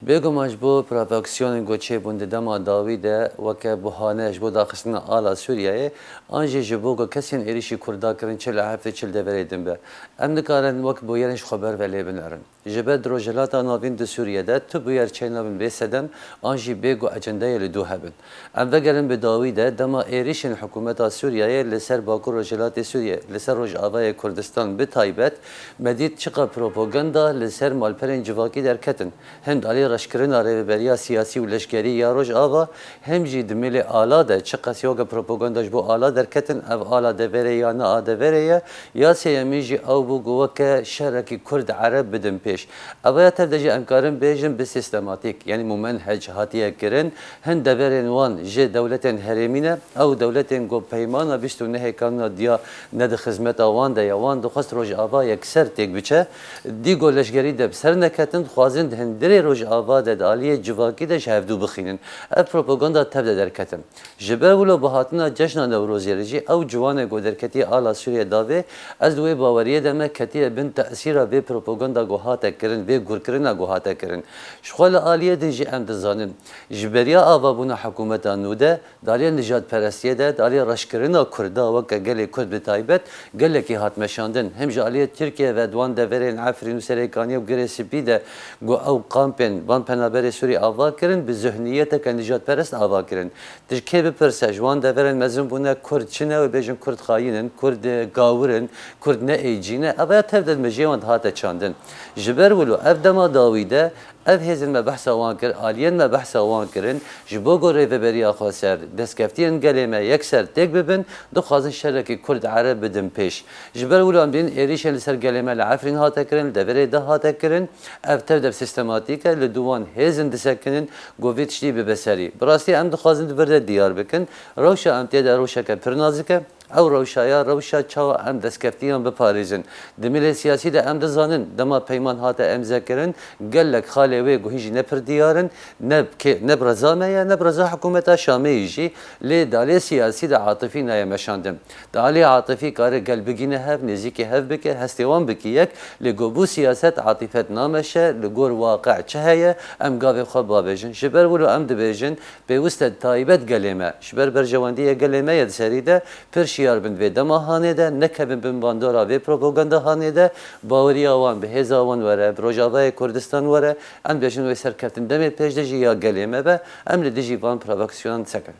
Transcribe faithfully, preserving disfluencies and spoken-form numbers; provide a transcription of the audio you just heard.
Bêguman ji bo provokasyonên ku çêbûn di dema dawî de weke buhane ji bo daxistina ala Sûriyeyê an jî ji bo ku kesên êrîşî Kurda kirin çi li Efrîn çi li deverê din be, em nikarin wek bûyerên ji xwe ber ve lê binerin. Ji ber di Rojhilata Navîn di Sûriye de tu bûyer çênabin bê sedem an jî bê ku ecendeyê li dû hebin. Em vegerin bi dawî de dema êrîşên hikûmeta Sûriyeyê li ser Bakur Rojhilatê Sûriye, li ser Rojavayê Kurdistan bi taybet, me dît çiqa propaganda li ser malperên civakî derketin. Hem di alî reşkirina rêveberiya siyasî û leşkerî ya Rojava, hem jî di mêlê ala de çiqas yoga propaganda ji bo ala derketin, ev ala deverê ya ne a deverê ye, ya sêyemîn jî ew bû ku weke şerekî Kurd Ereb bidin pêş. Ev ya tev de jî em karin bêjin bi sîstematîk, yanî mumenhec hatiye kirin, hin deverên wan ji dewletên herêmî ne, ew dewletên ku peymana bîst û nehê kanûna diya ne di xizmeta wan de ye, wan dixwest Rojava yekser têk biçe, dî ku leşgerî de bi ser neketin, dixwazin di hundirê Rojava de di aliyê civakî de ji hevdû bixînin. Ev propaganda tev de derketin. Ji ber wilo bi hatina cejna Newrozê re jî ew ciwanê ku derketiye ala Sûriye davê, ez di wê baweriyê de me ketiye bin tesîra vê propaganda ku hate kirin, vê gurkirina ku hate kirin. Ji xwe li aliyê din jî em dizanin, ji beriya avabûna hikûmeta nû de, di aliyê nijadperestiyê de, di aliyê reşkirina Kurda weke gelê Kurd bi taybet, gelekî hat meşandin. Hem ji aliyê Tirkiye ve di wan deverên Efrîn û Serêkaniyê û Girê Spî de ku ew kampên van penaberê Sûrî ava kirin, bi zihniyeteke nijadperest ava kirin. Tu ji kê bipirse, ji wan deverên mezin bûne Kurd çi ne, wê bêjin Kurd xayîn in, Kurd, e, gawir in, Kurd ne êcî ne. Ev ya tev de di mejiyê wan de hate çandin. Ji ber wilo ev dema dawî de ev hêzên me behsa wan kir, aliyên me behsa wan kirin, ji bo ku rêveberiya xweser, destkeftiyên gelê me yekser têk bibin, dixwazin şerekî Kurd Ereb bidin pêş. Ji ber wilo em dîn êrîşên li ser gelê me li Efrîn hate kirin, li deverê de hate kirin, ev tev de sîstematîk e, li dû wan hêzin disekinin, ku vê tiştî bibe serî. Bi rastî em dixwazin di vir de diyar bikin. Rewşa em tê de rewşeke pir nazik e. Ew rewşa ya rewşa çawa em destkeftiyan biparêzin. Di milê siyasî de em dizanin, dema peyman hate emzekirin, gelek xalê wê guhî jî ne pir diyar in, ne bi kê-, ne bi reza me ye, ne bi reza hikûmeta Şamê yî jî. Lê di alê siyasî de atifî naye meşandin. Di alê atifî kare gel bigîne hev, nêzîkî hev bike, hestê wan bike yek, lê ku bû siyaset atîfet nameşe, li gor waqe çi heye, em gavê xwe bavêjin. Ji ber wilo em dibêjin, pêwist e taybet gelê me, ji ber berjewendiyê gelê me ye di serî de, pir şiyar bin vê dema hanê de, nekevin bin bandora vê propaganda hanê de, baweriya wan bi hêza wan were, bi Rojavayê Kurdistan were, em dibêjin wê serkeftin demê pêş de jî ya gelê me be, em li dijî van provokasyonanê disekin.